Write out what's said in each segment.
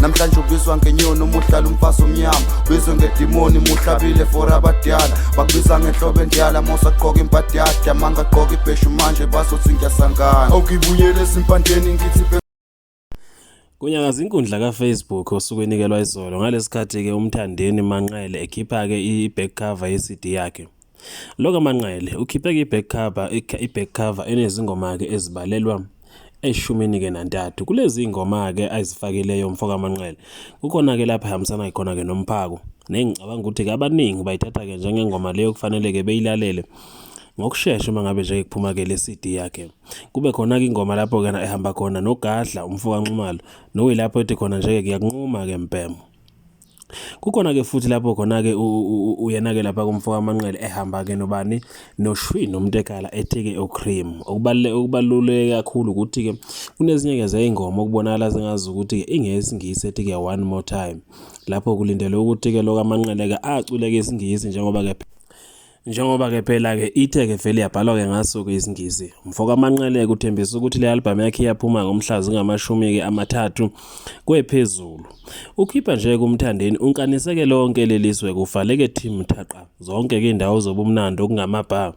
Namhlanje ubizwa ngenyoni uma uhlala umfazi omnyama, ubizwe ngedimoni muhlabile for abadala. Bakubiza ngenhlobo endala mosagqoka imbadada, mangagqoka ibheshu manje bazothi ngiyasangana. Awukibuyele ezimpandeni ngithi. Kunyakaza inkundla kaFacebook osukwini ke lwayizolo ngalesikhathi ke uMthandeni Manqele ekhipha ke i-back cover ye-CD yakhe. Lo kaManqele ukhiphe ke i-back cover enezingoma ke ezibalelwa eshumini ke nantathu. Kulezi ngoma ke azifakileyo umfo kaManqele, kukhona ke lapha ehambisana khona ke noMphako. Nengicabanga ukuthi ke abaningi bayithatha ke njengengoma leyo kufanele ke beyilalele ngokushesha uma ngabe nje kuphuma ke le CD yakhe. Kube khona ke ingoma lapho ke ehamba khona noGadla umfo kaNxumalo, nokuyilapho ethi khona nje ke kuyakunquma ke mbhemo. Kukhona ke futhi lapho khona ke uyena ke lapha kumfo kaManqele ehamba ke nobani, noShwi noMntekhala, ethi ke uCream. Okubaluleke kakhulu ukuthi ke kunezinye ke zeyingoma okubonakala sengazi ukuthi ke ingesiNgisi, ethi ke "One More Time", lapho kulindelwe ukuthi ke lo kaManqele ke acule ke isiNgisi, njengoba ke phela ke ithe ke vele yabhalwa ke ngaso ke isiNgisi. Umfo kaManqele uthembisa ukuthi le album yakhe iyaphuma ngomhla zingama-30 kwephezulu. Ukhipha nje kuMthandeni unkaniseke lonke lelizwe, kuvaleke team thaqa zonke ke indawo zobumnandi okungamabha,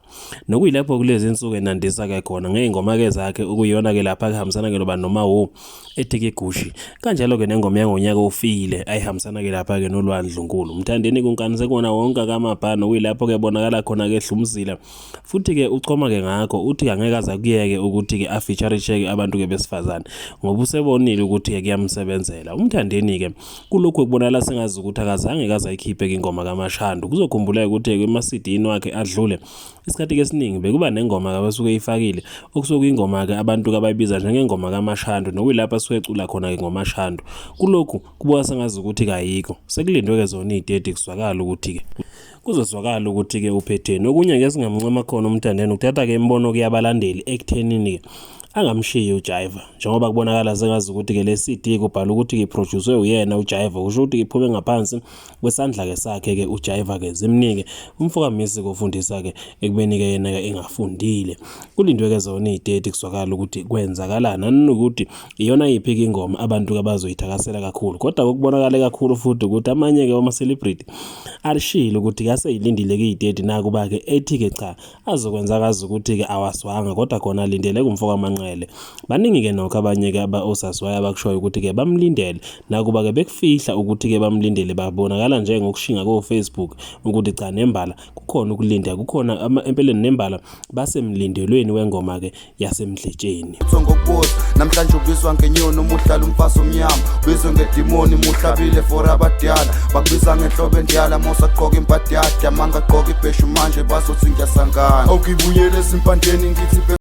nokuyilapho kulezi insuku enandisa ke khona ngey'ngoma ke zakhe, okuyiyona ke lapha kuhambisana ke noba noma wu ethi ke Gushi, kanjalo ke nengoma yangonyaka ofile ayihambisana ke lapha ke noLwandle Nkulu. Mthandeni kunkanise kona wonke akamabha, nokuyilapho ke bonakala khona ke hlumzila futhi ke uchoma ke ngakho, uthi angeke aze akuyeke ukuthi ke afeature ke abantu ke besifazane ngoba usebonile ukuthi ke kuyamsebenzela. UMthandeni ke kulokhu kubonakala sengazi ukuthi akazange kaze ayikhiphe ke ingoma kaMashando. Kuzokhumbuleka ukuthi ke ema-CD wakhe adlule isikhathi ke esiningi bekuba nengoma abasuke eyifakile, okusuke kuyingoma ke abantu abayibiza njengengoma kaMashando, nokuyilapho asuke ecula khona ke ngoMashando. Kulokhu kubuka sengazi ukuthi kayikho. Sekulindwe ke zona iy'teti kuzwakala ukuthi ke kuzozwakala ukuthi ke uphetheni. Okunye ke singamncoma khona uMthandeni, ukuthatha ke imibono kuyabalandeli ekuthenini ke angamshiyi uJaiva, njengoba kubonakala sengazi ukuthi ke le CD kubhala ukuthi ke iproduce uyena uJaiva, kusho ukuthi iphume ngaphansi kwesandla ke sakhe ke uJaiva ke zimnike umfo kaMisi kufundisa ke ekubeni ke yena ke engafundile. Kulindwe ke zona iy'teti kuzwakala ukuthi kwenzakalani nanokuthi iyona yiphi ke ingoma abantu abazoyithakasela kakhulu. Kodwa kokubonakale kakhulu futhi ukuthi amanye ke wama-celebrity alishilo ukuthi kaseyilindile ke iy'teti, nakuba ke ethi ke cha, azokwenza kazi ukuthi ke awaswanga, kodwa khona alindele kumfo kaManqele. Baningi ke nokho abanye ke osaziwayo abakushoyo ukuthi ke bamlindele, nakuba ke bekufihla ukuthi ke bamlindele, babonakala njengokushinga ko-Facebook ukuthi cha, nembala kukhona ukulinda, kukhona empeleni nembala basemlindelweni wengoma ke yaseMdletsheni. Ngokubuza namhlanje ubizwa ngenyoni uma uhlala umfazi omnyama, ubizwe ngedimoni muhlabile for abadala. Bakubiza ngenhlobo endala mosagqoka imbadada, mangagqoka ibheshu manje bazothi ngiyasangana. Awukibuyele ezimpandeni ngithi.